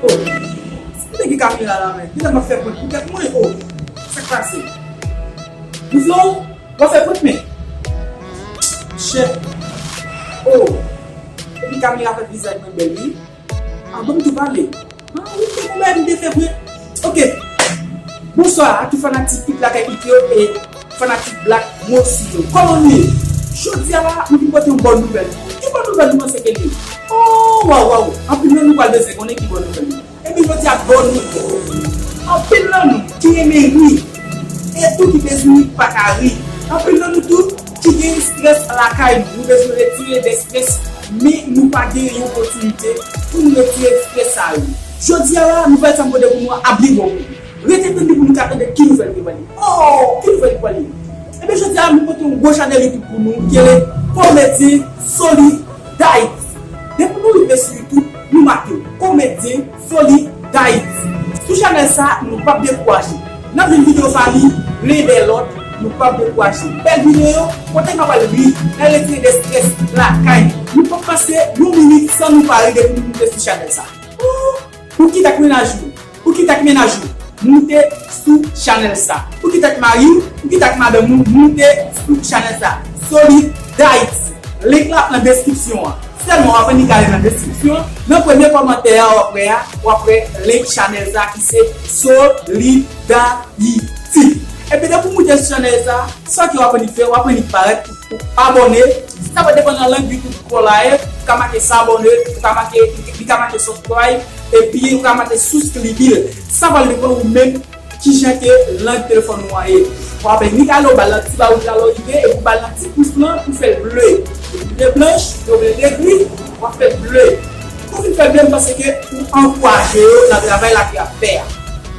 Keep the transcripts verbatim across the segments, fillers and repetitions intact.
Oh, se ki kamera la, men? Kilè m ap fè prank pou tèt mwen? Oh, sa k pase? Mizou, w ap fè prank, men? Chè. Oh, epi kamera fè vizaj mwen bèl, wi. Ah, ban m tou pale. Ah, wi, se pou mwen, m te fè vre. Ok. Bonswa a tout fanatik Pit Lakay Pit yo e fanatik Black Mosi yo. Kòman nou ye? Jodi a la, nou vin pote yon bòn nouvèl. Ki bòn nouvèl nou panse ke li ye? Oh, waw, waw. Anpil nan nou pral bezwen konnen ki bòn nouvèl li ye. Ebyen, jodi a, bòn nouvèl. Anpil nan nou ki renmen ri, e tou ki bezwen ri pa ka ri. Anpil nan nou tou ki gen estrès lakay nou. Nou bezwen retire de estrès, men nou pa gen yon opotinite pou nou retire estrès sa yo. Jodi a la, nouvèl sa m pote pou nou an ap li bon pou nou. Rete tann li pou nou ka tande ki nouvèl li pral ye. Oh, ki nouvèl li pral ye? Ebyen, jodi a, nou pote yon gwo chanèl YouTube pou nou, ki rele Komedyen Solid Dayiti. Depi nou rive sou YouTube, nou make Komedyen Solid Dayiti. Sou chanèl sa, nou p ap dekouraje. N ap jwenn videyo pa li, len dè lòt, nou p ap dekouraje. Bèl videyo, kote n ap al ri, n al retire de estrès lakay nou. Nou p ap pase yon minit san nou pa ri depi nou rive sou chanèl sa. Ou kite ak mennaj ou, ou kite ak mennaj ou, moute sou chanèl sa. Ou kite ak mari w, ou kite ak madanm ou, moute sou chanèl sa. Solid Dayiti. Link la nan deskripsyon an. Sèlman w ap annik ale nan deskripsyon an. Nan premye kòmantè a w ap wè a, w ap wè link chanèl sa ki se Solid Dayiti. Epi depi w moute sou chanèl sa, sa ke w ap annik fè, w ap annik parèt pou abòne. Sa va depann nan lang YouTube ou la ye. Ou ka make s'abonner, ou ka make, li ka make subscribe, epi ou ka make souscribir. Sa va depann ou menm kijan ke lang telefòn ou an ye. W ap annik ale, w ba l nan ti ba wout la lè w rive, epi w ba l nan ti pous lan pou fè l ble. Epi l blanch, ou vle l gri, w ap fè l ble. Ou fin fè l ble, m panse ke ou ankouraje yo nan travay la ke y ap fè a.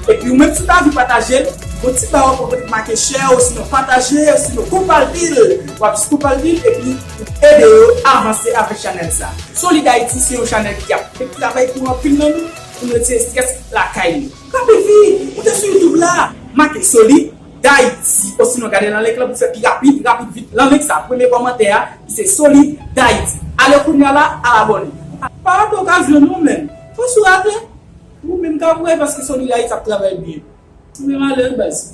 Epi ou menm si w ta anvi pataje l, gon ti ba w ap wè kote k make share, osinon pataje, osinon konpalpi l. W ap jis konpalpi l, epi ou ede yo avanse avèk chanèl sa. Solid Dayiti se yon chanèl ki ap fè travay pou anpil nan nou, pou nou retire estrès lakay nou. Kanpe vit, moute sou YouTube la, make Solid Dayiti. Osinon gade nan link lan pou fè pi rapid, rapid vit nan link sa. Premye kòmantè a, se Solid Dayiti. Ale kounye a la, al abòne. Pa rate okazyon non, menn. Fòs ou rate, ou menm ka wè paske Solid Dayiti ap travay byen. Ou menm ale wi baz.